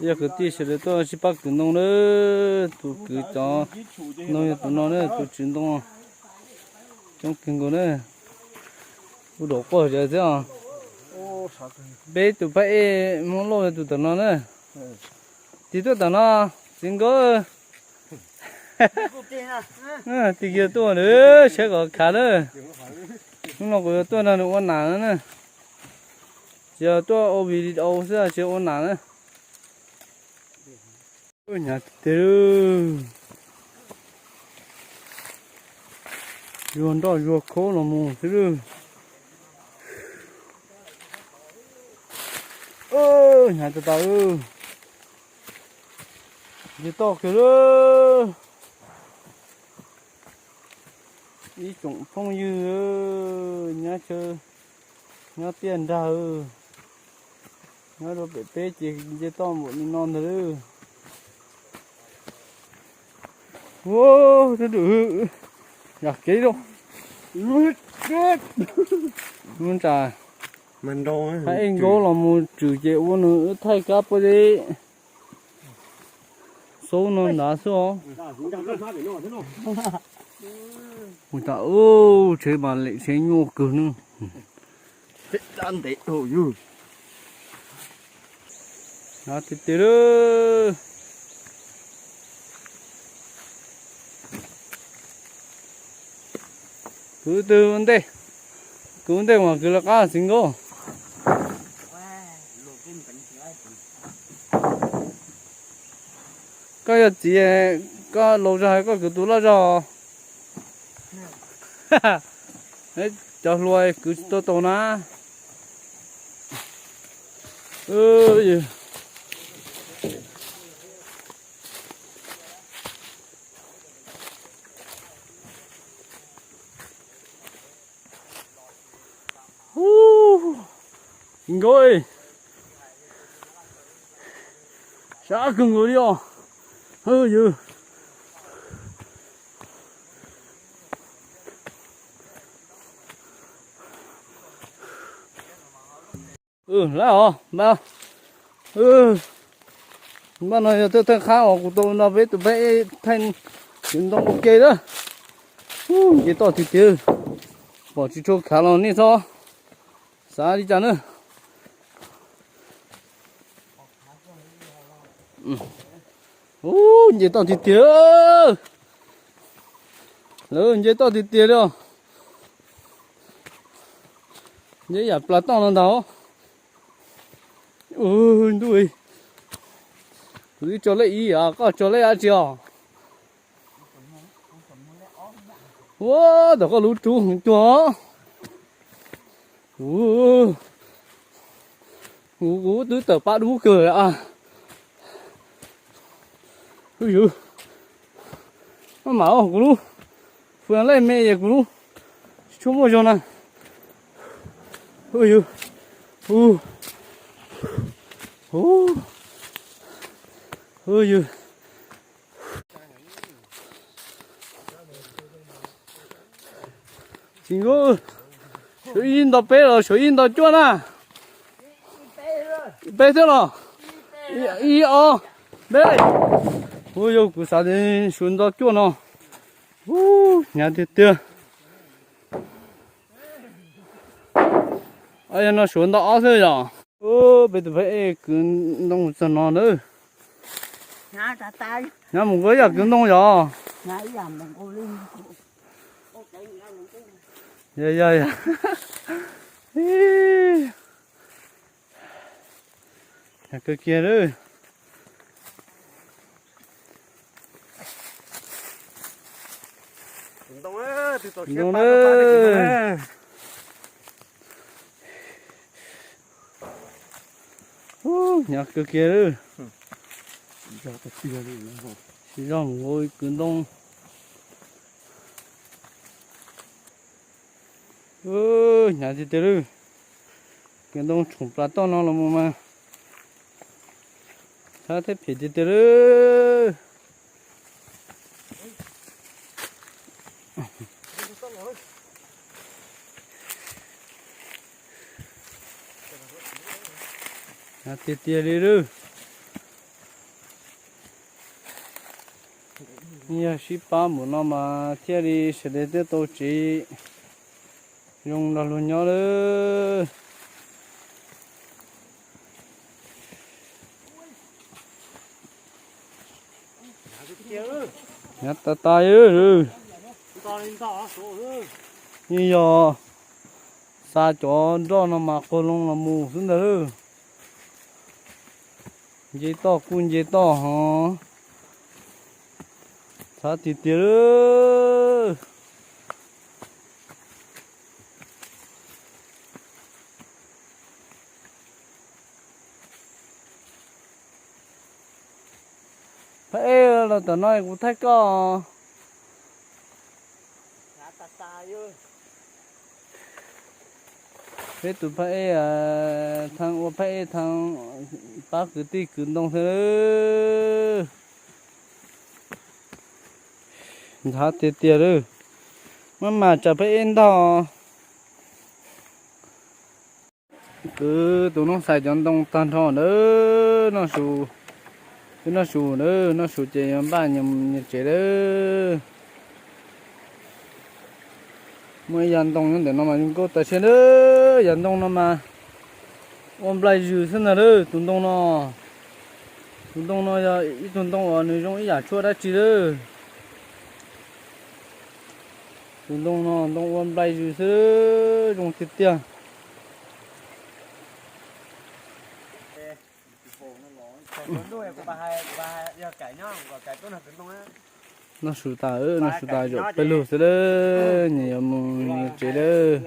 Yog kwv tij sawv daws tuaj sib pab kwv ntoo na, tus kwv cov ntoo yog tus no na, tus tswv ntoo coob kawg nkaus na. Ub, dam quaj zom zaws xwb os. Peb tus phab ej Hmoob Lauj yog tus tom no na. Tig tuaj tom no, txiv Nkauj. Tig kiag tuaj na, saib kom khav na. Hnub no kuv yuav tuaj nrog nws ua nam na. Tsis yog tuaj ua video xwb, tsis yog ua nam na. Hnyav tiag tiag. Zuag nroj zuag khaub los mus xwb lawm. Hnyav tas tas. Nce toj kiag lawm. Ib tsoom phooj ywg nyob chaw, nyob tiaj nrag, nyob rau pem peb ces nce toj npaum li no ntag lawm. Ua, yam kev loj. Ub, ntshe phab ej Nkauj los mus tswm ces ua nws wb thaij kab pob zeb xaub no ntawd xwb os. Ua cas ub, tsheb mas lem tsheb nyuaj kawg na. Tiag tiag lawm. Kwv twg ua ntej, kwv ua ntej mas kwv lawv qab txiv Nkauj. Koj yog txiv, koj laus zog, koj kwv tus loj zog. Cov hluas kwv tsis tau tau na. Ub, txiv Nkauj, sab kawg nkaus li os. Yus, lawm os, npaj no yog thawj thawj qhab uas kuv tau nrog peb tus phab ej thaij kwv ntoo ua ke lawm. Ub, nce toj tiag tiag, pom tsis tshua khav los nej txhob xav li cas na. Ub, nce toj tiag tiag. Lawv nce toj tiag tiag li os. Nce yam plas toj no ntag. Ub, ntuj, kuv twb tso lej ib, koj tso lej dab tsi os? Ua, tom koj lub rub heev cuag. Kuv, kuv twb tawm pab dub kawg. Ub yus, maj mam kuv lub fwm lej me es kuv lub tsis tshua muaj zog na. Ub yus, ub yus. Tsis nkaus, suav ib nto peb los suav ib nto cuaj na. Peb thiab los? Ib ob peb. Ub yus, kuv xav tias suav nto cuaj no. Ub, hnyav tiag tiag. Yog no suav nto ob xwb yom. Peb tus phab ej kwv ntoo txog no na. Hnyav mus nkaus ib yam kwv ntoo yom. Yog yog yog. Hnyav kawg kiag lawm. Ntoo na. Hnyav kawg kiag lawm. Tsis zog mus ua kwv ntoo. Hnyav tiag tiag lawm. Kwv ntoo tshoom plas toj no los mus mas sab thiab phem tiag tiag lawm. Tiag tiag li lawm. Yog sib pab npaum no mas thiaj li sawv daws thiaj tau tsev zoo nrog luag nyob lawm. Nyob tas tas li. Yeej yog xa cov nroj no mas qaug loo los mus xwb ntag lawm. Nce toj kuj nce toj hov. Txhav tiag tiag lawm. Phab ej los tom no kuv thaij koj. Peb tus phab ej, thaj ua phab ej thaj pab kwv tij kwv ntoo thiab lawm. Ntxhab tiag tiag lawm. Maj mam tsam phab ej ntog. Kwv tus Nooj Xais cov ntoo tag nrho ntawd, noj su, twb noj su ntawd, noj su ces yuav npaj nyias tsev lawm. Muaj ib yav ntoo nyob ntawm no mas zoo nkauj tas siab lawm, yav ntoo no mas ua nplaig zws xwb ntag lawm tus ntoo no. Tus ntoo no yog ib tug ntoo uas nws zoo ib yam tshuaj dab tsi lawm. Tus ntoo no ntoo ua nplaig zws xwb, zoo tiag tiag. Noj su tas, noj su tas zaum peb lug xwb lawm, nyias yuav mus nyias tsev lawm.